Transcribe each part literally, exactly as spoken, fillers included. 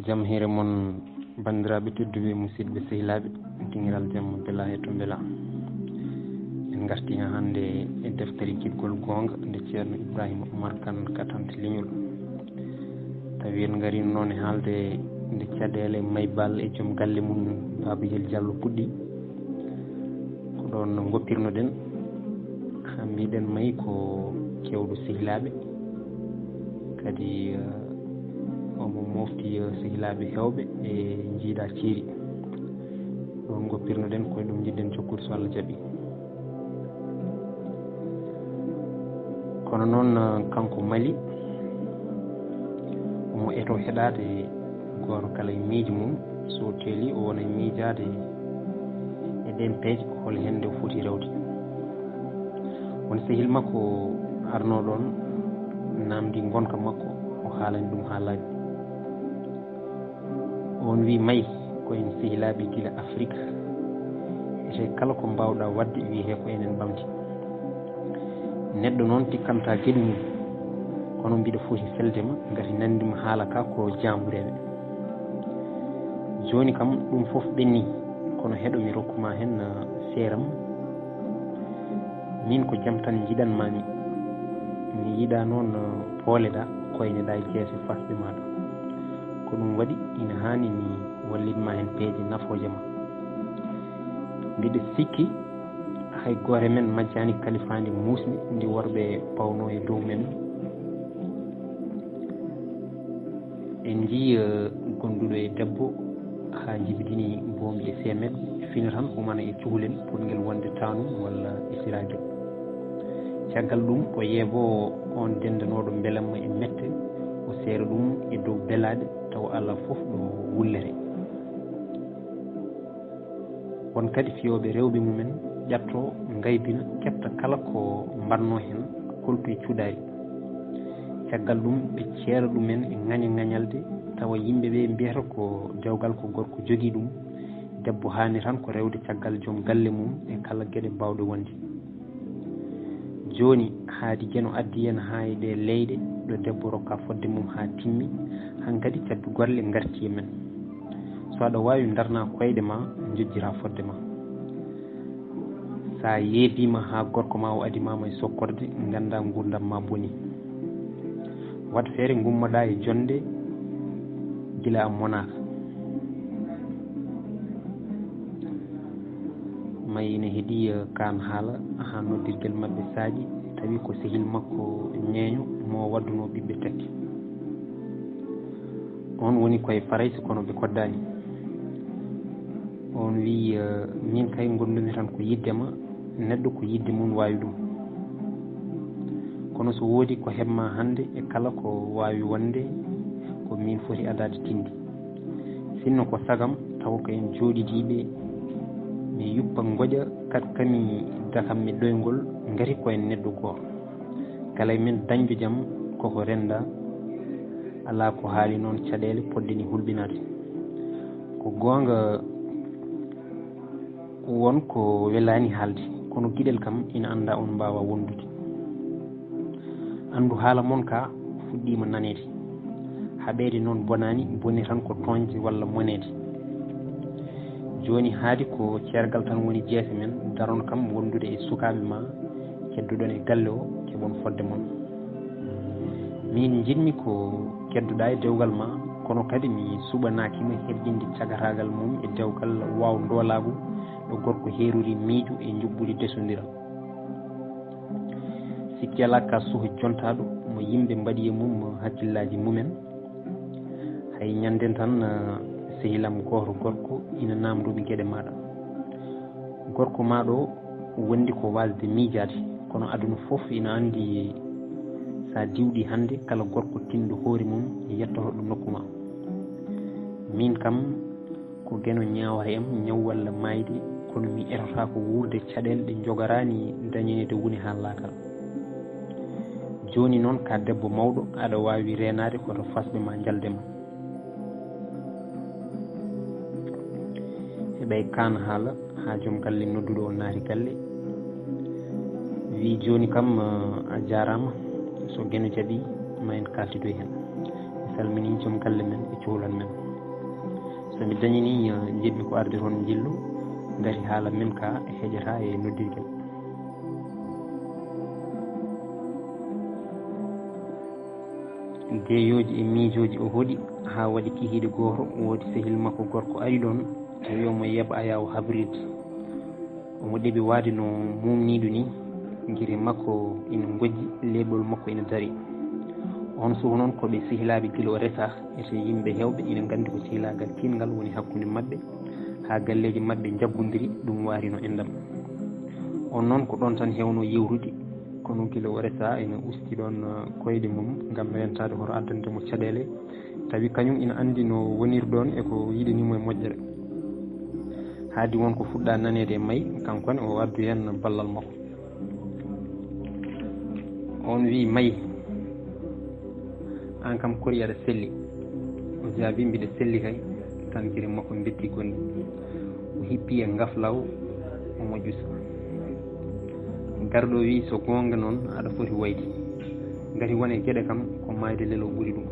Jam hiire mon, banndiraaɓe tedduɓe, musidɓe, sehilaaɓe, dingiral jam, bela e to bela. En ngartii hannde e deftere Giɗgol Goonga nde Ceerno Ibrahima Umar Kan katante leñol. Tawi en ngarii noon e haalde nde caɗeele Maybal e joom galle mum Baaba Yel Jallo puɗɗi. Ko ɗoon ngoppirnoɗen, haa mbiɗen May ko keewɗo sehilaaɓe, kadi, eh, omo mofti, eh, sehilaaɓe heewɓe e njiidaa ceeri. Ɗoon ngoppirnoɗen, ko e ɗum njiɗɗen jokkude so Allah jaɓi. Kono noon, eh, kanko Mali, omo etoo heɗaade gooto kala e miijo mum, so teeli o wona e miijaade e ɗeen peeje, hol heen nde o foti rewde. Won sehil makko arnoo ɗoon, naamndii ngonka makko, o haalani ɗum haa laaɓi. Oon wii, May, ko en sehilaaɓe gila Afrik. Etee kala ko mbaawɗaa waɗde, wiyetee ko enen ɓamti. Neɗɗo noon tikkantaa geɗu mum, kono mbiɗa foti felde ma, ngati nanndi ma haala ka ko jaambureeɓe. Jooni kam ɗum fof ɓennii, kono heɗo mi rokku ma heen, eh, seeram. Miin ko jam tan njiɗan maa mi. Mi yiɗaa noon, eh, pooleɗaa, koyneɗaa e jeese fasɓe maaɗa. Ko ɗum waɗi ina haani mi wallit ma heen peeje nafooje ma. Mbiɗa sikki hay gooto e men majjaani kalifaandi muusndi ndi worɓe pawnoo e dow men. En njii, eh, gonduɗo e debbo haa njibidini boombi e seemeɗ, fina tan humana e cuhulen potngel wonde taanum walla e siraagal. Caggal ɗum, o yeeboo oon denndanooɗo mbelamma e mette, o seera ɗum e dow belaaɗe, tawa alaa fof ɗo wullere. Won kadi fiyooɓe rewɓe mumen ƴattoo, ngaybina, keɓta kala ko mbaɗnoo heen, koltu e cuɗaari. Caggal ɗum, ɓe ceera ɗumen e ŋaña-ŋañalde, tawa yimɓe ɓe mbiyata ko dewgal ko gorko jogii ɗum, debbo haani tan ko rewde caggal joom galle mum e kala geɗe baawɗe wonde. Jooni, haadi Geno addi en haa e ɗee leyɗe ɗo debbo rokkaa fodde mum haa timmi, hankadi cabbi golle ngarti e men. So aɗa waawi, ndarnaa koyɗe ma, njojjiraa fodde ma. So a yeebiima haa gorko ma o adii ma e sokkorde, nganndaa nguurndam ma bonii. Waɗ feere ngummoɗaa e jonnde gila a monaaka. May ina heɗii, eh, kaan haala haa noddirgel maɓɓe saaƴi, tawi ko sehil makko ñeeño mo waddunoo ɓiɓɓe tati. Oon woni ko e Farayse, kono ɓe koddaani. Oon wii, eh, miin kay ngonndumi tan ko yiɗde ma, neɗɗo ko yiɗde mum waawi ɗum. Kono so woodi ko heɓ ma hannde e kala ko waawi wonde, ko miin foti adaade tindi. Sinno ko sagam, tawa ko en jooɗidiiɓe, mi yuppa ngoƴa, kat kami dakam mi ɗoyngol, ngati ko en neɗɗo gooto. Kala e men dañjo jam koko rennda, alaa ko haali noon caɗeele poɗɗe ni hulɓinaade. Ko goonga, won ko welaani haalde, kono giɗel kam ina annda on mbaawa wondude. Anndu haala mon ka fuɗɗiima naneede. Haɓeede noon bonaani, boni tan ko tooñde walla moneede. Jooni haadi ko ceergal tan woni jeese men, daron kam wondude e sukaaɓe ma, kedduɗon e galle o, keɓon fodde mon. Miin njiɗmi ko kedduɗaa e dewgal ma, kono kadi mi suɓanaaki ma heɓɓinde cagataagal mum e dewgal waaw ndoolaagu ɗo gorko heerori miijo e njuɓɓudi desondiral. Sikki alaa ka suho jontaaɗo mo yimɓe mbaɗi e mum hakkillaaji mumen. Hay ñannden tan, eh, sehilam gooto gorko ina naamndoo mi geɗe maaɗa. Gorko maaɗo wondi ko waasde miijaade, kono aduna fof ina anndi so a diwɗii hannde, kala gorko tinɗo hoore mum yettoto ɗo nokku ma. Miin kam, ko Geno ñaawata em ñaw walla maayde, kono mi etotaako wuurde caɗeele ɗe njogoraani dañaneede woni haa laakal. Jooni noon, ka debbo mawɗo, aɗa waawi reenaade hoto fasɓe ma njalde ma. Heɓay kaan haala haa joom galle nodduɗo o naati galle, wii, jooni kam, a jaaraama, so Geno jaɓii, ma en kaaltidoy heen. Salmini joom galle men e cuhlal men. So mi dañi ni, eh, njiɗmi ko arde toon njillu, ngati haala men ka heƴata e noddirgel. Deeyooji e miijooji o hoɗi haa waɗi kihiiɗe gooto, woodi sehil makko gorko ari ɗoon, tawi omo yeeɓa ayaawo habrirde. Omo ɗeɓi waade no muumniiɗo ni, gite makko ina ngojji, leeɓol makko ina dari. Oon suka noon ko ɓe sehilaaɓe gila o resaa, ete yimɓe heewɓe ina nganndi ko sehilaagal kiinngal woni hakkunde maɓɓe, haa galleeji maɓɓe njaggondiri, ɗum waari no enɗam. Oon noon ko ɗoon tan heewnoo yeewtude, kono gila o resaa ina usti ɗoon, eh, koyɗe mum ngam rentaade hoto addande mo caɗeele, tawi kañum ina anndi no woniri ɗoon e ko yiɗani mo e moƴƴere. Haadi won ko fuɗɗa naneede e May, kanko ne o addu heen ballal makko. Oon wiyi, "May, aan kam kori aɗa selli?" O jaabii, "Mbiɗa selli kay." Tan gite makko mbetti gonɗi. O hippi e ngaflaaw, omo ƴusa. Garɗo wiyi, "So goonga noon, aɗa foti wayde. Ngati won e geɗe kam, ko maayde lelo ɓuri ɗum."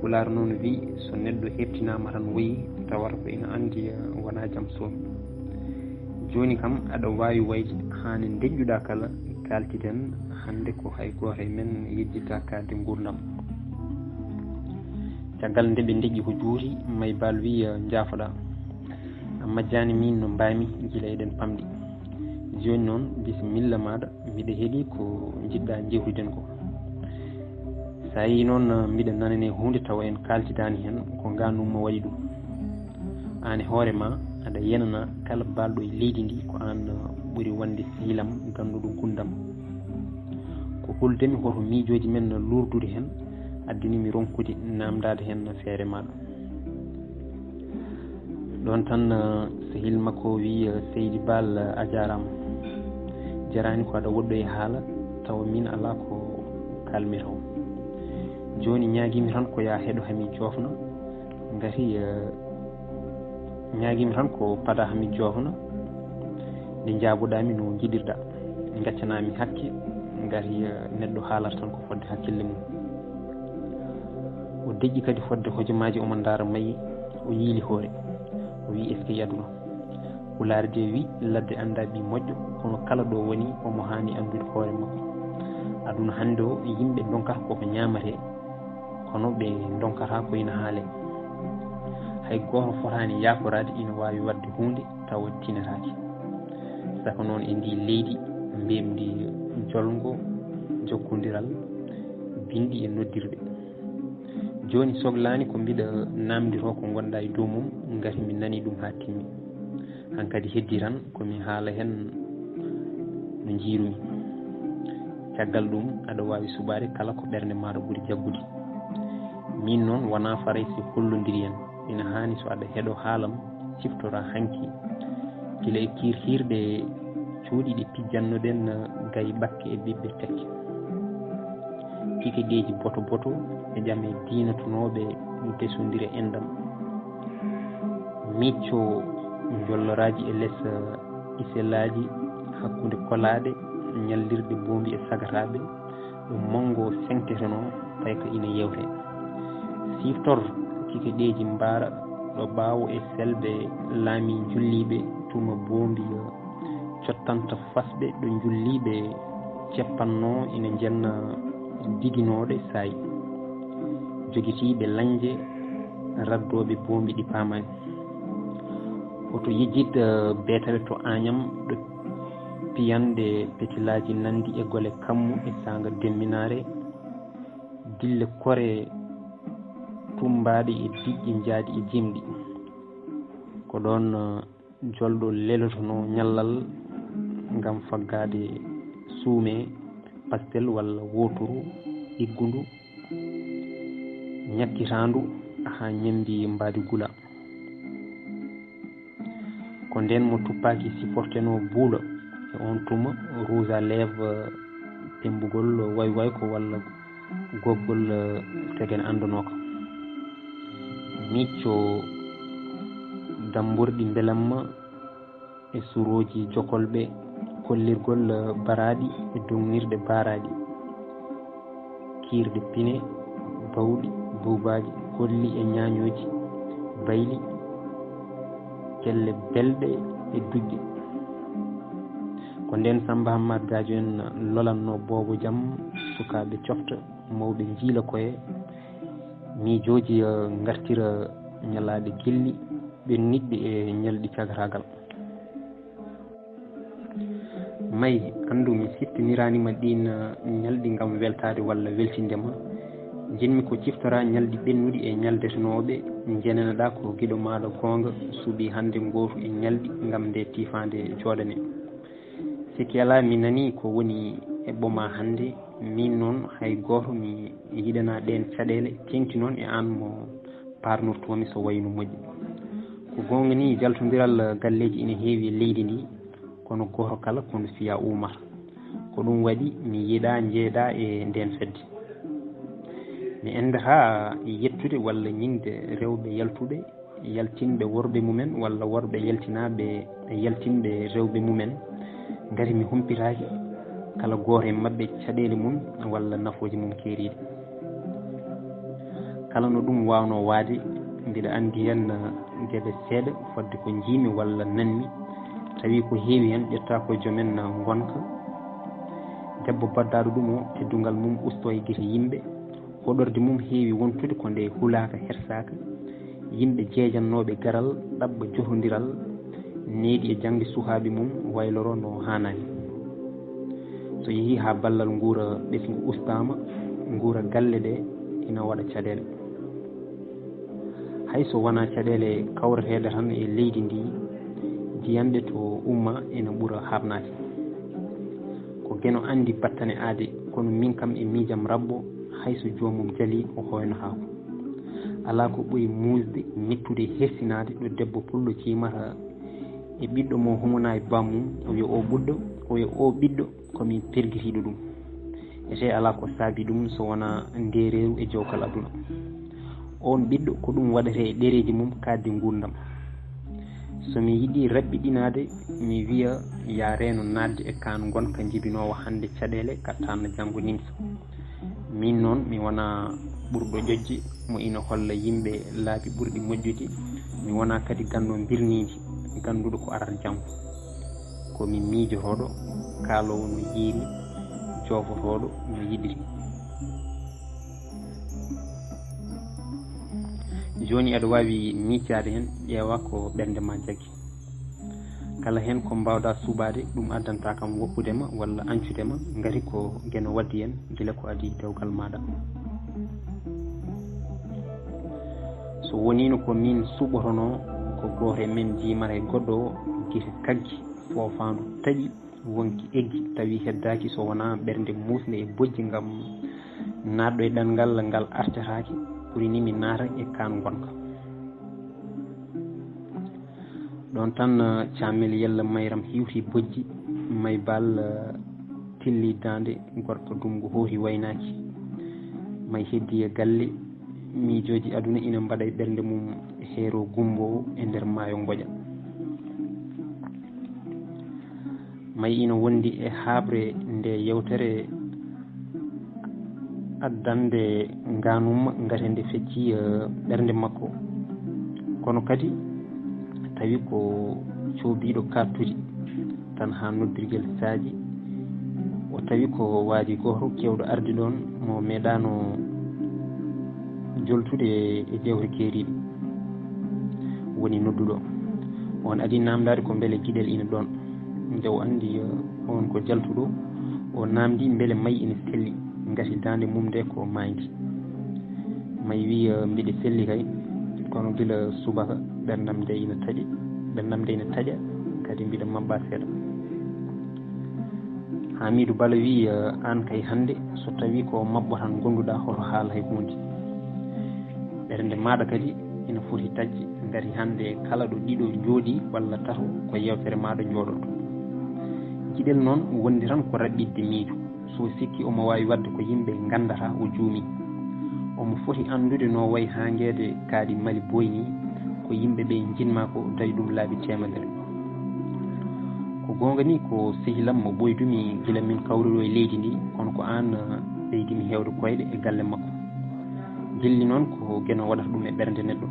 Pulaar noon wiyi, "So neɗɗo heɓtinaama tan woyi, tawata ko ina anndi, eh, wonaa jam soon." Jooni kam, aɗa waawi wayde, haa nde ndeƴƴuɗaa kala, kaaltiden hannde ko hay gooto e men yejjitaa kaɗde nguurndam. Caggal nde ɓe ndeƴƴi ko juuti, May Baal wiyi, "Njaafoɗaa. A majjaani miin no mbaami gila eɗen pamɗi. Jooni noon, bisimilla maaɗa, mbiɗa heɗii ko njiɗɗaa njeewtiden ko. So a yii noon, mbiɗa nanani huunde tawa en kaaltidaani heen, ko ngaanumma waɗi ɗum. Aan e hoore maa, aɗa yenana kala baalɗo e leydi ndi ko aan ɓuri wonde sehilam gannuɗo gundam. Ko hulde mi hoto miijooji men luurdude heen, addani mi ronkude naamndaade heen feere maaɗa." Ɗoon tan, eh, sehil makko wiyi, eh, "Seydi Baal, eh, a jaaraama. Jaraani ko aɗa woɗɗoyi haala, tawa miin alaa ko kaalmi taw. Jooni ñaagiimi tan ko yaa heɗo hami joofna, ngati, eh, ñaagiimi tan ko pada hami joofna, nde njaaboɗaa mi no njiɗirɗaa. Ngaccanaa mi hakke, ngati, eh, neɗɗo haalata tan ko fodde hakkille mum." O deƴƴi kadi fodde hojomaaji, omo ndaara May, o yiili hoore. O wiyi, "Eskey aduna. Pulaar de wiyi, ladde anndaa ɓiy moƴƴo, kono kala ɗo woni, omo haani anndude hoore makko. Aduna hannde o, yimɓe ndonkata koko ñaamatee, kono ɓe ndonkataa ko ina haalee. Hay gooto fotaani yaakoraade ina waawi waɗde huunde tawa tinataake. Saka noon e ndii leydi mbeeɓndi jolngo, jokkondiral, binndi e noddirɗe. Jooni soglaani ko mbiɗa naamnditoo ko ngonɗaa e dow mum, ngati mi nanii ɗum haa timmi. Hankadi heddii tan ko mi haala heen no njiirumi. Caggal ɗum, aɗa waawi suɓaade kala ko ɓernde maaɗa ɓuri jaggude. Miin noon, wonaa Farayse hollondiri en. Ina haani so aɗa heɗo haalam, ciftora hanki, gila e kiirkiirɗe cuuɗi ɗe pijjannoɗen, gay ɓakke e ɓiɓɓe tekke. Kikeɗeeji boto boto e ƴame diinatunooɓe desondire enɗam. Micco njolloraaji e les iselaaji hakkunde kolaaɗe, ñallirɗe boombi e sagataaɓe, ɗo manngo seŋtetenoo, tawi ko ina yewte. Siftor kikeɗeeji mbaara ɗo ɓaawo e selɓe laami njulliiɓe tuma boombi cottanta fasɓe ɗo njulliiɓe ceppannoo ina njenna diginooɗe saayi. Jogitiiɓe lañnje raddooɓe boombi ɗi paamaani. Hoto yejjit, eh, beetawe to Añam ɗo piyanɗe petilaaji nanndi e gole kammu e saanga demminaare, dille kore tummbaaɗe e diƴƴe njaaɗi e jimɗi. Ko ɗoon, eh, jolɗo lelotonoo ñallal ngam faggaade suume, pastel walla wooturu ɗiggundu, ñakkitaandu haa ñemmbi mbaadi gula. Ko ndeen mo tuppaaki sifortenoo buulo, e oon tuma rouge à lèvres, pemmbugol waywayko walla goggol, eh, tegen anndanooka. Micco dammborɗi mbelamma e surooji jokolɓe, kollirgol, eh, baraaɗi e dognirɗe baaraaɗi, kiirɗe pine, bawɗi, Buubaaji, kolli e ñaañooji, bayli, kelle belɗe e duƴƴe. Ko ndeen Sammba Hammaat Gaajo en lolanno boobo jam, sukaaɓe cofta, mawɓe njiila koye, miijooji, eh, ngartira ñalaaɗe gilli, ɓenniɗɗe e ñalɗi cagatagal. May, anndu mi siftiniraani ma ɗiin, eh, ñalɗi ngam weltaade walla weltinde ma. Njiɗmi ko ciftoraa ñalɗi ɓennuɗi e ñaldetenooɓe, njenanaɗaa ko giɗo maaɗa goonga suɓii hannde ngootu e ñalɗi ngam nde tiifaande jooɗane. Sikki alaa, mi nanii ko woni e ɓoma hannde. Miin noon, hay gooto mi yiɗanaa ɗeen caɗeele, teeŋti noon e aan mo paarnortoomi so wayi no moƴƴi. Ko goonga ni, jaltondiral galleeji ina heewi e leydi ndi, kono gooto kala ko no fiya uumata. Ko ɗum waɗi mi yiɗaa njeedaa e ndeen fedde. Mi enndataa yettude walla ñiŋde rewɓe yaltuɓe, yaltinɓe worɓe mumen walla worɓe yaltinaaɓe yaltinɓe rewɓe mumen, ngati mi humpitaaki kala gooto e maɓɓe caɗeele mum walla nafooji mum keeriiɗi. Kala no ɗum waawnoo waade, mbiɗa anndi heen geɗe seeɗa fodde ko njiimi walla nanmi, tawi ko heewi heen ƴettaa ko joom en ngonka. Debbo baddaaɗo ɗum o, teddungal mum ustoo e gite yimɓe, hoɗorde mum heewi wontude ko nde hulaaka hersaaka, yimɓe jeejannooɓe garal ɗaɓɓa jotondiral, neeɗi e jaŋde suhaaɓe mum wayloroo no haanaani. So yehii haa ballal nguura ɓesngu ustaama, nguura galle ɗe ina waɗa caɗeele. Hay so wonaa caɗeele kawreteeɗe tan e leydi ndi, jiyanɗe to umma ina ɓura haaɓnaade. Ko Geno anndi battane aade, kono min kam e miijam rabbo, hay so joomum jalii o hoynotaako. Alaa ko ɓuri muusde, mettude, hersinaade ɗo debbo pullo jiimata e ɓiɗɗo mo humanaa e bammum, o wiya o ɓuɗɗo, o wiya o ɓiɗɗo, ko min pergitiiɗo ɗum. Ete alaa ko saabi ɗum so wonaa ndeereeru e jowkal aduna. Oon ɓiɗɗo ko ɗum waɗata e ɗereeji mum kaaɗdi nguurndam. So mi yiɗii raɓɓiɗinaade, mi wiya yaa reeno naatde e kaan ngonka njibinoowa hannde caɗeele kattanno janngo nimsa. Miin noon mi wonaa ɓurɗo ƴoƴde mo ina holla yimɓe laabi ɓurɗi moƴƴude, mi wonaa kadi ganndo mbirniindi, gannduɗo ko arata janngo. Ko mi miijotooɗo, kaaloowo no yiiri, joofotooɗo no yiɗiri. Jooni aɗa waawi miijaade heen, ƴeewa ko ɓernde ma jaggi. Kala heen ko mbaawɗaa suɓaade, ɗum addantaa kam woppude ma walla añcude ma, ngati ko Geno waddi en gila ko adii dewgal maaɗa. So woniino ko miin suɓotonoo, ko gooto e men jiimata e goɗɗo o, gite kaggi, foofaandu taƴi, wonki eggi, tawi heddaaki so wonaa ɓernde muusnde e bojji ngam naatɗo e ɗanngal ngal artataake, ɓuri ni mi naata e kaan ngonka. Ɗoon tan, eh, Caamel Yella Mayram hiwti bojji, May Baal, eh, tilli daande, gorko Dunngu hooti waynaaki. May heddi e galle, miijooji aduna ina mbaɗa e ɓernde mum heero gummboowo e nder maayo ngoƴa. May ina wondi e haaɓre nde yewtere addande ngaanum ngati nde fecci, eh, ɓernde makko. Kono kadi tawi ko coobiiɗo kaaɗtudi tan haa noddirgel saaƴi. O tawi ko waadi gooto keewɗo arde ɗoon mo meeɗaano joltude e jewte keeriiɗe. Woni nodduɗo. On adii naamndaade ko mbele giɗel ina ɗoon. Nde o anndi, eh, oon ko jaltuɗo, o naamndii mbele May ina selli, ngati daande mum nde ko maayndi. May wiyi, eh, mbiɗa selli kay, kono gila subaka ɓerndam nde ina taƴi, ɓerndam nde ina taƴa, kadi mbiɗa maɓɓa seeɗa. Haamiidu Bala wiyi, eh, aan kay hannde, so tawii ko maɓɓo tan ngonduɗaa, hoto haal hay huunde. Ɓernde maaɗa kadi ina foti taƴde, ngati hannde kala ɗo ɗiɗo njooɗii walla tato ko yeewtere maaɗa njooɗoto. Giɗel noon wondi tan ko raɓɓiɗde miijo. So sikki omo waawi waɗde ko yimɓe nganndataa o juumii. Omo foti anndude no wayi haangeede kaaɗi Mali Boy nii, ko yimɓe ɓe njiɗmaa ko tawi ɗum laabi teemedere. Ko goonga nii ko sehilam mo ɓoydumi gila min kawri ɗo e leydi ndi, kono ko aan, eh, ɓeydimi heewde koyɗe e galle makko. Jilli noon ko Geno waɗata ɗum e ɓernde neɗɗo.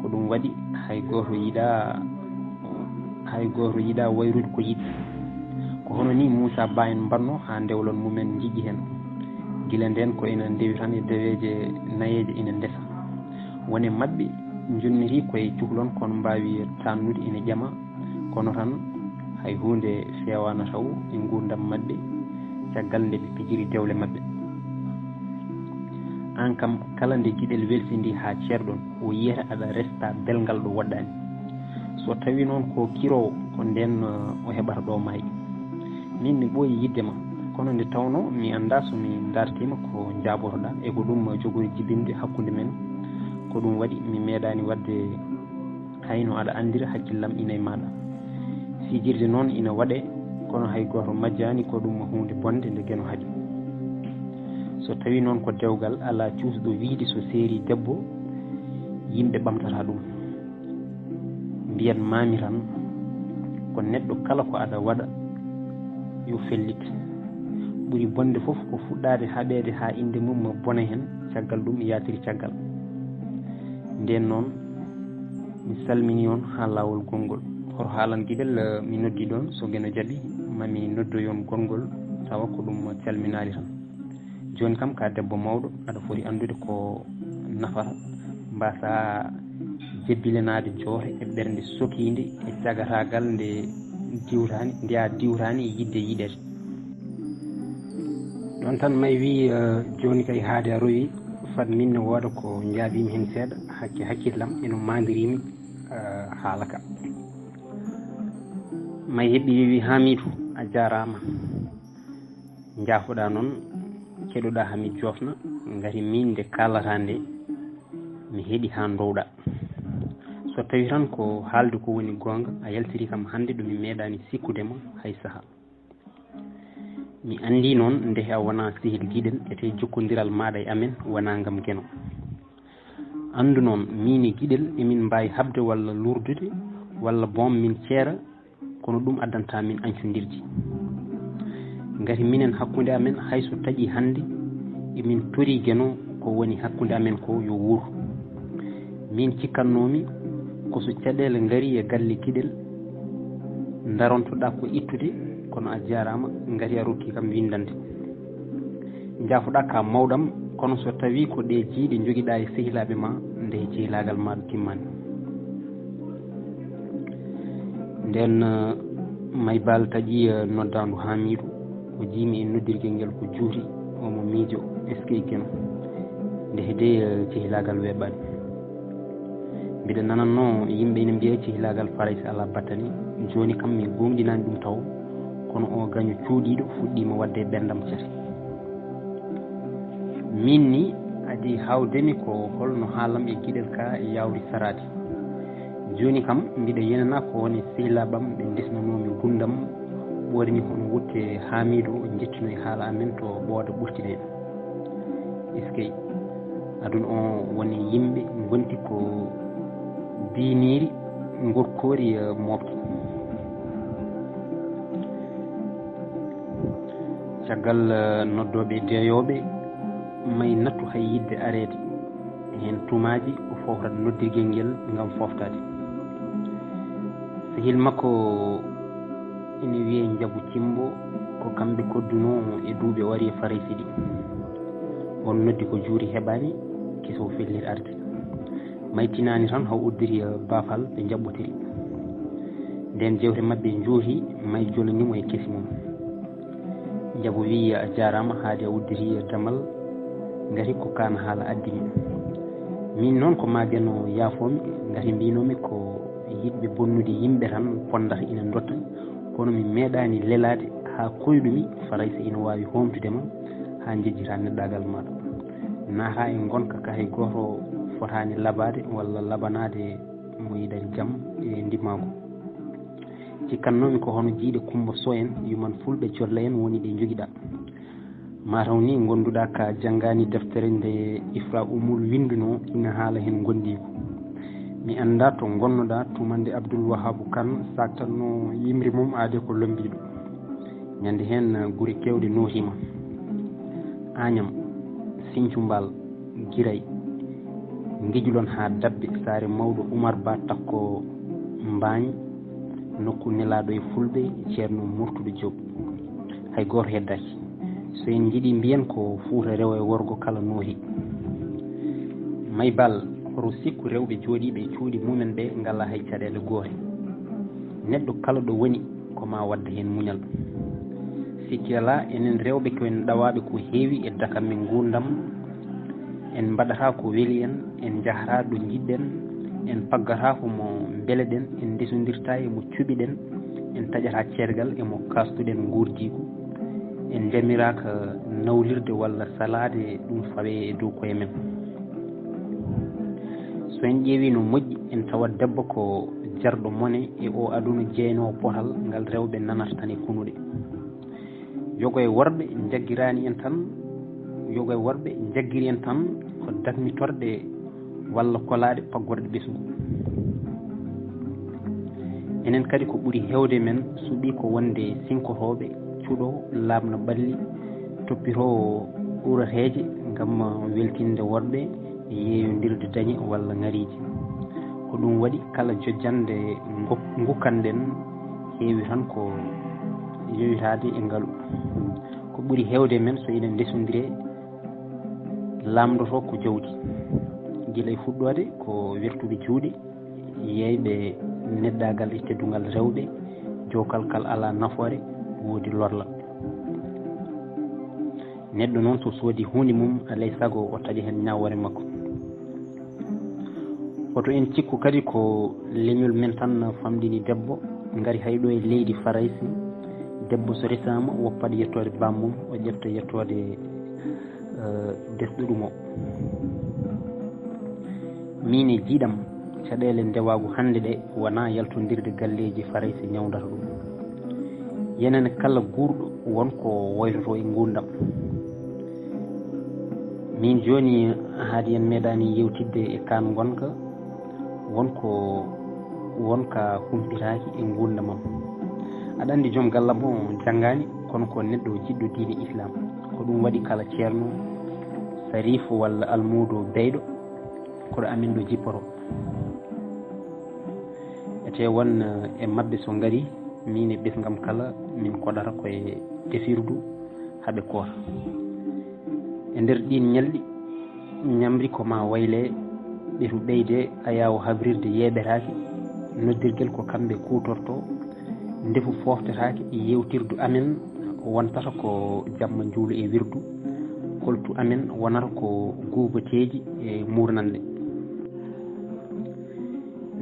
Ko ɗum waɗi hay gooto yiɗaa, hay gooto yiɗaa wayrude ko yiɗi. Ko hono nii Muusaa Ba en mbaɗnoo haa ndewlon mumen njiƴƴi heen. Gila ndeen ko ina ndewi tan e deweeje nayeeje ina ndesa. Won e maɓɓe njonniri ko e cukalon kono mbaawi tannude ina ƴama, kono tan hay huunde feewaano taw e nguurndam maɓɓe caggal nde ɓe pijiri dewle maɓɓe. Aan kam, kala nde giɗel welsindii haa ceerɗon, o yiyata aɗa resta belngal ɗo woɗɗaani. So tawii noon ko kiroowo, ko ndeen o heɓata ɗo maayi. Miin mi ɓooyi yiɗde ma, kono nde tawnoo mi anndaa so mi dartiima ko njaabotoɗaa e ko ɗum jogori jibinde hakkunde men, ko ɗum waɗi mi meeɗaani waɗde hayno aɗa anndira hakkillam ina e maaɗa. Fijirde noon ina waɗee, kono hay gooto majjaani ko ɗum huunde bonnde nde Geno haɗi. So tawii noon ko dewgal alaa cuusɗo wiyde so seerii debbo yimɓe ɓamtata ɗum. Mbiyan maami tan ko neɗɗo kala ko aɗa waɗa yo fellit. Ɓuri bonnde fof ko fuɗɗaade haɓeede haa innde mum bona heen, caggal ɗum yaatiri caggal. Ndeen noon mi salminii on haa laawol gonngol. Hoto haalan giɗel, mi noddii ɗoon, so Geno jaɓii ma mi noddoy on gonngol tawa ko ɗum calminaali tan. Jooni kam ko a debbo mawɗo, aɗa foti anndude ko nafata mbaasaa jebbilanaade joote e ɓernde sokiinde e cagataagal nde diwtaani, nde a diwtaani e yiɗde yiɗeede. Ɗoon tan may wii, eh, jooni kay haade a rowi, fat min ne wooda ko njaabiimi heen seeɗa, hakke hakkillam ino maandirii mi, eh, haala ka. May heɓi wiwi Haamiidu, a jaaraama. Njaafoɗaa noon, keɗoɗaa haa mi joofna, ngati miin nde kaalataa nde, mi heɗi haa ndowɗaa. So tawii tan ko haalde ko woni goonga, a yaltirii kam hannde ɗo mi meeɗaani sikkude ma hay sahaa. Mi anndii noon, ndehe a wonaa sehil giɗel, etee jokkondiral maaɗa e amen wonaa ngam Geno. Anndu noon, miin e giɗel emin mbaawi haɓde walla luurdude, walla boom min ceera, kono ɗum addantaa min ancondirde. Ngati minen hakkunde amen hay so taƴii hannde, emin torii Geno ko woni hakkunde amen ko yo wuur. Miin cikkatnoomi ko so caɗeele ngarii e galle giɗel, ndarontoɗaa ko ittude, kono a jaaraama, ngati a rokkii kam winndande. Njaafoɗaa ka mawɗam, kono so tawii ko ɗee jiyɗe njogiɗaa e sehilaaɓe ma, nde cehilaagal maaɗa timmaani. Ndeen, eh, May Baal taƴi, eh, noddaandu Haamiidu, o jiimi e noddirgel ngel ko juuti, omo miijo, eskey Geno. Nde hedde, eh, cehilaagal weeɓaani. Mbiɗa nanannoo yimɓe ina mbiya cehilaagal Farayse alaa battane, jooni kam mi goongɗinaani ɗum tawo, kono o gaño cuuɗiiɗo fuɗɗiima waɗde e ɓerndam cate. Miin ni, adii haawdemi ko holno haalam e giɗel ka yaawri saraade. Jooni kam, mbiɗa yenana ko woni sehilaaɓam ɓe ndesnanoomi gurdam, ɓooyri ni hono wutte Haamiidu o njettino e haala amen to Ɓooda ɓurtine. Eskey, aduna o woni yimɓe ngonti ko biiniiri ngorkoori, eh, mooɓti. Caggal, eh, noddooɓe deeyooɓe, May nattu hay yiɗde areede. Heen tumaaji o foofrat noddirgel ngel ngam fooftaade. Sehil makko ina wiyee Njabu Cimbo, ko kamɓe koddunoo e duuɓi o ari e Farayse ɗi. On noddi ko juuti heɓaani, kiso fellir arde. May tinaani tan haw udditi, eh, baafal ɓe njaɓɓotiri. Ndeen jeewte maɓɓe njooti, May jonani mo e kesi mum. Njabu wii, a jaaraama, haade a udditi damal, ngati ko kaan haala addi mi. Miin noon ko maa Geno yaafoo mi, ngati mbiinoo mi ko yiɗɓe bonnude yimɓe tan pondata ina ndotta, kono mi meeɗaani lelaade haa koyɗumi Farayse ina waawi hoomtude ma haa njejjitaa neɗɗaagal maaɗa. Naataa e ngonka ka hay gooto fotaani labaade walla labanaade mo yiɗani jam e ndimaagu. Cikkatnoomi ko hono jiyɗe Kummba Soh en, yuman fulɓe colla en woni ɗe njogiɗaa. Mataw ni ngonduɗaa ka janngaani deftere nde Ifra Umul winndunoo ina haala heen ngondiigu. Mi anndaa to ngonnoɗaa tuma nde Abdul Wahabu Kan saaktatnoo yimri mum aade ko lommbiiɗo. Ñande heen gure keewɗe nootiima. Añam, Siñcu Mbaal, Giray, ngijlon haa Dabbe, saare mawɗo Umar Ba Takko Mbaañ, nokku nelaaɗo e Fulɓe, Ceerno Murtuɗo Joob. Hay gooto heddaaki. So en njiɗi mbiyen ko Fuuta rewo e worgo kala noohi. May Baal, hoto sikku rewɓe jooɗiiɓe e cuuɗi mumen ɓe ngalaa hay caɗeele goote. Neɗɗo kala ɗo woni, ko maa wadda heen muñal. Sikki alaa, enen rewɓe ko en ɗawaaɓe ko heewi e dakam men nguurndam. En mbaɗataa ko weli en, en njahataa ɗo njiɗɗen, en paggataa ko mo mbeleɗen, en ndesondirtaa e mo cuɓiɗen, en taƴataa ceergal e mo kaastuɗen nguurdiigu, en njamiraaka nawlirde walla salaade ɗum fawee e dow koye men. So en ƴeewii no moƴƴi, en tawat debbo ko jarɗo mone e oo aduna jeynoowo potal ngal rewɓe nanata tan e kunuɗe. Yogo e worɓe njaggiraani en tan, yogo e worɓe njaggiri en tan ko dakmitorɗe walla kolaade paggorɗe ɓesngu. Enen kadi ko ɓuri heewde men suɓii ko wonde sinkotooɓe, cuɗo, laaɓno ɓalli, toppitoowo ɓurateeje ngam weltinde worɓe e yeeyondirde dañe walla ŋariiji. Ko ɗum waɗi kala jojjannde ngok-, ngukkanɗen heewi tan ko yowitaade e ngalu. Ko ɓuri heewde men so eɗen ndesondire laamndotoo ko jawdi. Gila e fuɗɗoode ko wertuɓe juuɗe, yeeyɓe neɗɗaagal e teddungal rewɓe, jookal kal alaa nafoore, woodi lorla. Neɗɗo noon so soodi huunde mum, alay sago o taƴa heen ñaawoore makko. Hoto en cikku kadi ko leñol men tan famɗini debbo, ngari hay ɗo e leydi Farayse, debbo so resaama woppat yettoode bammum, o ƴefta yettoode, eh, desɗo ɗum o. Miin e jiiɗam, caɗeele ndewaagu hannde ɗe wonaa yaltondirde galleeji Farayse ñawndata ɗum. Yenane kala guurɗo won ko woytotoo e nguurndam. Min jooni haade en meeɗaani yewtidde e kaan ngonka, won ko, won ka humpitaaki e nguurndam am. Aɗa anndi joom gallam o janngaani, kono ko neɗɗo jiɗɗo diine Islam. Ko ɗum waɗi kala ceerno, sariif walla almuudo beyɗo, ko ɗo amin ɗo jippoto. Ete won, eh, e maɓɓe so ngari, min e ɓesngam kala, min koɗata ko e tefirdu haa ɓe koota. E nder ɗiin ñalɗi, ñamri ko maa wayle, ɓetu ɓeyde, ayaawo habrirde yeeɓetaake, noddirgel ko kamɓe kuutortoo, ndefu fooftetaake, yeewtirdu amen wontata ko jamma njuulu e wirdu, koltu amen wonata ko guubateeji e muurnanɗe.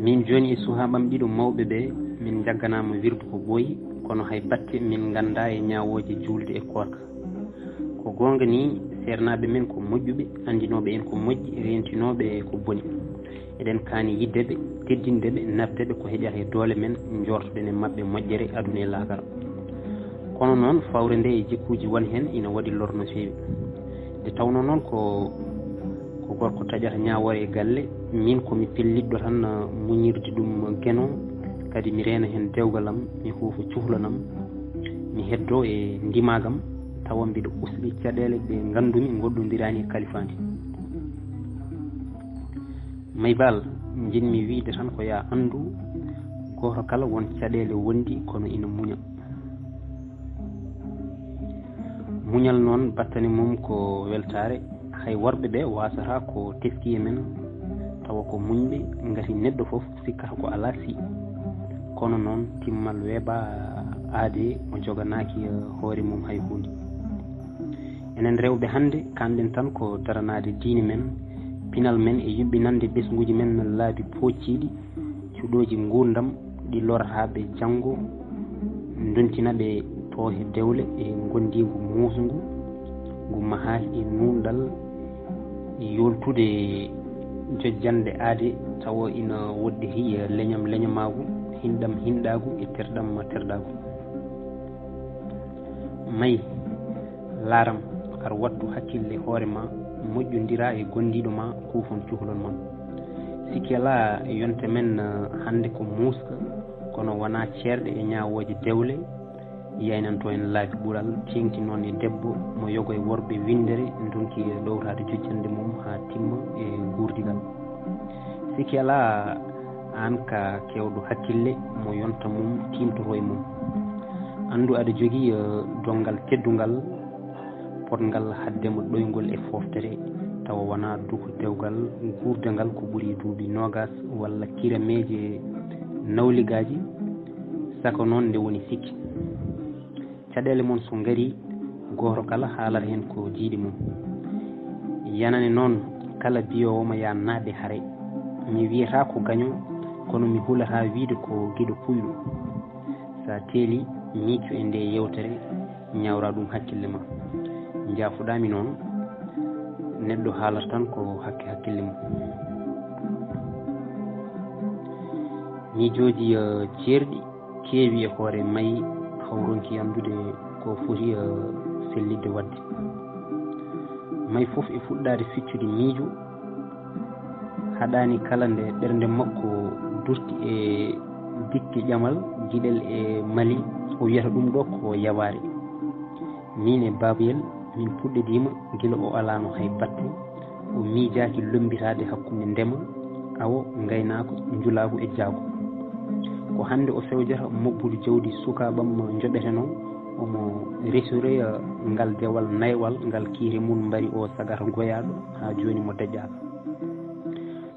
Min jooni e suhaaɓam ɗiɗo mawɓe ɓe, min njagganaama wirdu ko ɓooyi, kono hay batte min nganndaa e ñaawooje juulde e koorka. Ko goonga ni, seernaaɓe men ko moƴƴuɓe, anndinooɓe en ko moƴƴi, reentinooɓe ko boni. Eɗen kaani yiɗde ɓe, teddinde ɓe, nafde ɓe ko heƴata e doole men, njoortoɗen e maɓɓe moƴƴere aduna e laakara. Kono noon, fawre nde e jikkuuji won heen ina waɗi lor no feewi. Nde tawnoo noon ko, ko gorko taƴata ñaawoore e galle, miin ko mi pellitɗo tan, ah, muñirde ɗum geno, kadi mi reena heen dewgal am, mi huufa cuhlon am, mi heddoo e ndimaagu am, tawa mbiɗa usli caɗeele ɗe nganndumi ngoɗɗondiraani e kalifaandi. May Baal, njiɗmi wiyde tan ko yaa anndu, gooto kala won caɗeele wonɗi kono ina muña. Muñal noon, battane mum ko weltaare. Hay worɓe ɓe waasataa ko teskii e men, tawa ko muñɓe, ngati neɗɗo fof sikkata ko alaa si. Kono noon, timmal weeɓaa aade mo joganaaki, eh, hoore mum hay huunde. Enen rewɓe hannde, kaanɗen tan ko daranaade diine men, pinal men e yuɓɓinande ɓesnguuji men laabi poocciiɗi, cuɗooji nguurndam ɗi lorata ɓe janngo, ndontina ɓe toohe dewle e ngonndiigu muusngu, ngu mahaaki e nuunɗal, e yooltude jojjanɗe aade, tawa ina woɗɗiti e leñam leñamaagu, hinɗam hinɗaagu e terɗam terɗaagu. May, laaram, ar wattu hakkille hoore ma, moƴƴondiraa e gondiiɗo ma, kuufon cuhlon ma. Sikki alaa, yonte men, eh, hannde ko muuska, kono wonaa ceerɗe e ñaawooje dewle, Yaynanto en laabi ɓural, teeŋti noon e debbo mo yogo e worɓe winndere, ndonki e ɗowtaade jojjannde mum haa timma e guurdigal. Sikke alaa, aan ka keewɗo hakkille, mo yonta mum tiimtotoo e mum. Anndu aɗa jogii, eh, donngal teddungal, potngal haddema ɗoyngol e fooftere, tawa wonaa duko dewgal guurdangal ko ɓuri duuɓi noogas walla kirameeje nawligaaji, saka noon nde woni sikke. Caɗeele mon so ngarii, gooto kala haalata heen ko jiiɗi mum. Yanane noon kala biyoowo ma yaa naaɓe hare. Mi wiyataa ko gaño, kono mi hulataa wiyde ko giɗo puyɗo. Sa teeli, miijo e nde yeewtere, ñaawra ɗum hakkille ma. Njaafuɗaa mi noon, neɗɗo haalata tan ko hakke hakkille mum. Miijooji, eh, ceerɗi keewi e hoore May, hawronki anndude ko foti, eh, sellitde waɗde. May fof e fuɗɗaade feccude miijo, haɗaani kala nde ɓernde makko durti e dikke ƴamal, giɗel e Mali, o wiyata ɗum ɗo ko yawaare. Miin e Babayel, min puɗɗodiima gila o alaano hay batte, o miijaaki lommbitaade hakkunde ndema, awo, ngaynaako, njulaagu e jaagu. Ko hannde o fewjata mobbudu jawdi sukaaɓam njoɓeteno, omo resoroya ngal dewal naywal ngal kiire mum mbari o sagata goyaaɗo haa jooni mo daƴƴaaka.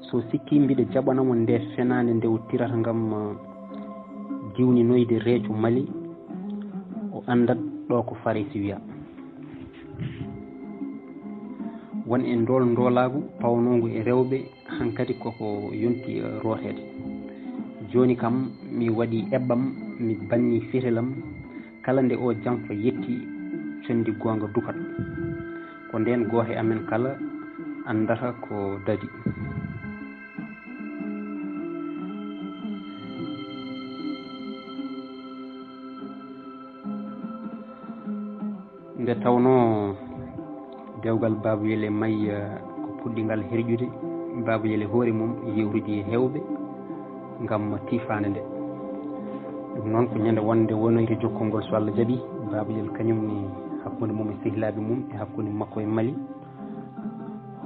So sikki mbiɗa jaɓana mo nde fenaande nde o tirata ngam, eh, diwninoyde reejo Mali, o anndat ɗo ko Farayse wiya. Won e ndool ndoolaagu pawnoongu e rewɓe, hankadi koko yonti, eh, rooteede. Jooni kam mi waɗi eɓɓam, mi banni fetelam, kala nde o jamfa yetti, conndi goonga dukat. Ko ndeen gooto e amen kala anndata ko dadi. Nde tawnoo dewgal Babayel e May, eh, ko puɗɗingal herƴude, Babayel e hoore mum yeewtidi e heewɓe ngam tiifaande nde. Ɗum noon ko ñande wonde wonoyta jokkol ngol, so Allah jaɓi, Babayel kañum ne hakkunde mum e sehilaaɓe mum e hakkunde makko e Mali,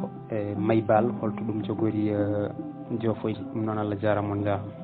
ho-, e May Baal, holto ɗum jogori, eh, jofoyde. Ɗum noon Allah jaaraama, on njaaraama.